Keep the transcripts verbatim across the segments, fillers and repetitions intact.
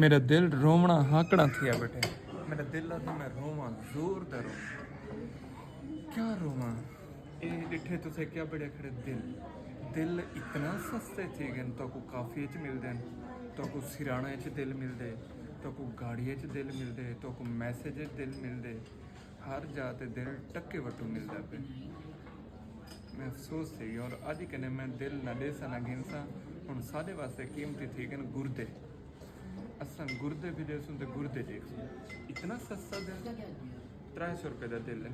میرا دل رووݨا ہاکڑاں تھیا ٻیٹھے۔ میرا دل آہدے میں روواں، زور دا روواں۔ کیا روواں؟ اے ݙٹھے تسیں کیا بݨیا کھڑے؟ دل۔ دل اتنا سستے تھی ڳئن، تہاکوں کافی اچ ملدن، تہاکوں سراݨے اچ دل ملدے، تہاکوں گاڑی اچ دل ملدے، تہاکوں میسج اچ دل ملدے، ہر جا تے دل ٹکے وٹوں ملدا پئے۔ میں افسوس تھی ڳیا، اور اڄ کنے میں دل نہ ݙیساں نہ گھنساں۔ ہݨ ساݙے واسطے قیمتی تھی ڳئن گردے۔ اساں گردے بھی ݙیسوں تے گردے ݙیکھسوں۔ اتنا سستا دل۔ ترے سو روپے دا دل ہے۔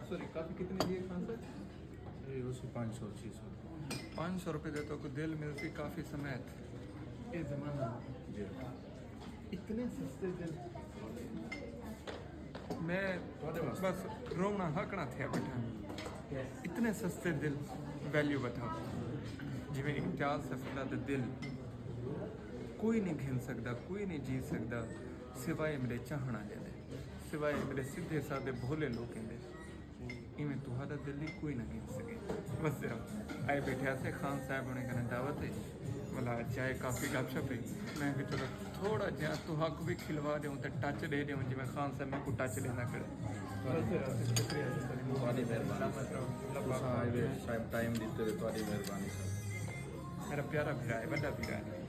سوری، کافی کتنی دی ہے خان صاحب؟ یہ اسی پانچ سو، چھ سو۔ پانچ سو روپے دے تہاکوں دل ملسی کافی سمیت۔ اے زمانہ۔ جی۔ اتنے سستے دل۔ میں تہاݙے واسطے۔ بس رووݨا ہاکڑاں تھیا ٻیٹھاں۔ اتنے سستے دل، ویلیو بتاؤ۔ جیویں امتیاز سفر دا دل کوئی نہیں گھن سڳدا، کوئی نہیں جیت سڳدا، سوائے میرے چاہݨ آلیاں دے، سوائے میرے سدھے سادے بھولے لوکیں دے۔ ایویں تہاݙا دل وی کوئی نہ گھن سڳے۔ بس ذرا آئے ٻیٹھے ہاسے، خان صاحب ہوݨیں کنے دعوت ہے، ولا چائے کافی گپ شپ ہے۔ میں کہ چلو تھوڑا جیہا تہاکوں وی کھلوا ݙیوں تے ٹچ ݙے ݙیوں، جیویں خان صاحب میکوں ٹچ ݙیندا کھڑے۔ بس ذرا شکریہ سر۔ تہاݙی مہربانی۔ سلامت رہو۔ اللہ پاک۔ تساں آئے وے، صاحب ٹائم ݙتے وے، تہاݙی مہربانی سر۔ میرا پیارا بھرا ہے، وݙا بھرا ہے۔